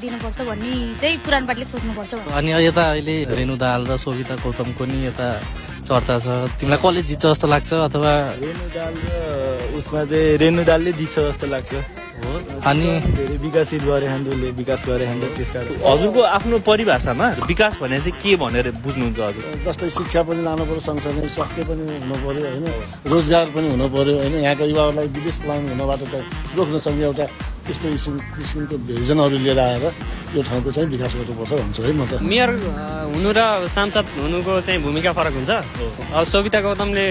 दिनुपर्छ भन्ने चाहिँ पुरानो पार्टीले सोच्नुपर्छ। अनि यता अहिले रेणु दाहाल र शोभिता गौतमको नि यता चर्चा छ, तिमीलाई कसले जित्छ जस्तो लाग्छ? अथवा रेणु दाहाल र उसमा चाहिँ रेणु दाहालले जित्छ जस्तो लाग्छ। अनि धेरै विकसित गरे हान्डोले विकास गरे हान्डो, त्यस कारण हजुरको आफ्नो परिभाषामा विकास भने चाहिँ के भनेर बुझ्नुहुन्छ हजुर? जस्तै शिक्षा पनि लानु पर्यो, सँगसँगै स्वास्थ्य पनि हुनु पर्यो होइन, रोजगार पनि हुनु पर्यो होइन, यहाँको युवाहरूलाई विदेश पलायन हुनबाट चाहिँ रोक्न सक्ने एउटा त्यस्तो किसिमको भिजनहरू लिएर आएर यो ठाउँको चाहिँ विकास गर्नुपर्छ भन्छु है म त। मेयर हुनु र सांसद हुनुको चाहिँ भूमिका फरक हुन्छ। अब शोभिता गौतमले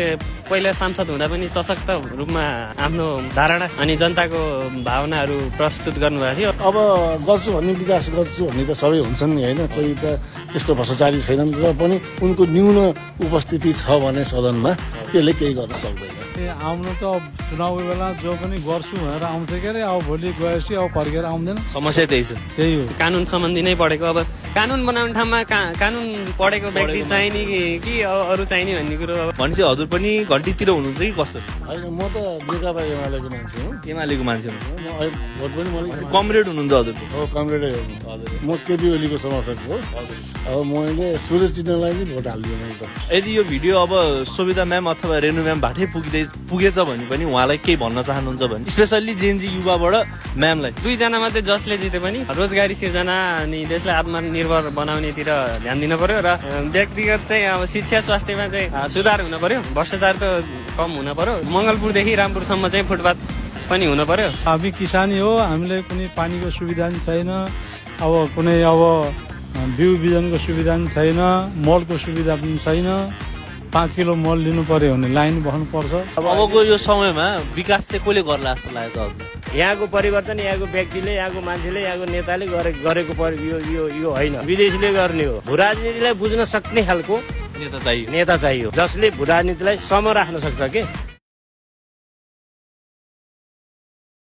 पहिला सांसद हुँदा पनि सशक्त रूपमा आफ्नो धारणा अनि जनताको भावनाहरू प्रस्तुत गर्नुभएको थियो। अब गर्छु भन्ने विकास गर्छु भन्ने त सबै हुन्छन् नि होइन, कोही त त्यस्तो भ्रष्टाचारी छैनन् र पनि उनको न्यून उपस्थिति छ भने सदनमा त्यसले केही गर्न सक्दैन। आउनु त चुनावको बेला जो पनि गर्छु भनेर आउँछ के अरे, अब भोलि गएपछि अब फर्केर आउँदैन। समस्या त्यही छ। त्यही हो, कानुन सम्बन्धी नै पढेको। अब कानुन बनाउने ठाउँमा कानुन पढेको व्यक्ति चाहिने कि अरू चाहिने भन्ने कुरो। भनेपछि हजुर पनि घन्टीतिर हुनुहुन्छ कि कस्तो? होइन, म त नेकपा एमालेको मान्छे हो। एमालेको मान्छे म भोट पनि मैले कमरेड हुनुहुन्छ हजुरको? हो, कमरेडै हो। म केपी ओलीको समर्थक हो। अब मैले सूर्य चिन्हलाई नै भोट हालिदिएँ मैले त। यदि यो भिडियो अब शोभिता म्याम अथवा रेणु म्याम भाटै पुगेछ भने पनि उहाँलाई केही भन्न चाहनुहुन्छ भने, स्पेसल्ली जेएनजी युवाबाट म्यामलाई? दुईजना मात्रै जसले जिते पनि रोजगारी सिर्जना अनि देशलाई आत्मनिर्भर बनाउनेतिर ध्यान दिन पर्यो र व्यक्तिगत चाहिँ अब शिक्षा स्वास्थ्यमा चाहिँ सुधार हुन पर्यो। भ्रष्टाचार त कम हुन पर्यो। मङ्गलपुरदेखि रामपुरसम्म चाहिँ फुटपाथ पनि हुन पर्यो। हामी किसानी हो, हामीले कुनै पानीको सुविधा पनि छैन, अब कुनै अब बिउ बिजनको सुविधा पनि छैन, मलको सुविधा पनि छैन। 5 किलो मल लिनु पर्यो भने लाइन बस्नुपर्छ। अबको यो समयमा विकास चाहिँ कसले गर्ला जस्तो लाग्छ हजुर? यहाँको परिवर्तन यहाँको व्यक्तिले, यहाँको मान्छेले, यहाँको नेताले गरेको यो होइन, विदेशीले गर्ने हो। भू राजनीतिलाई बुझ्न सक्ने खालको नेता चाहियो जसले भू राजनीतिलाई सम राख्न सक्छ के।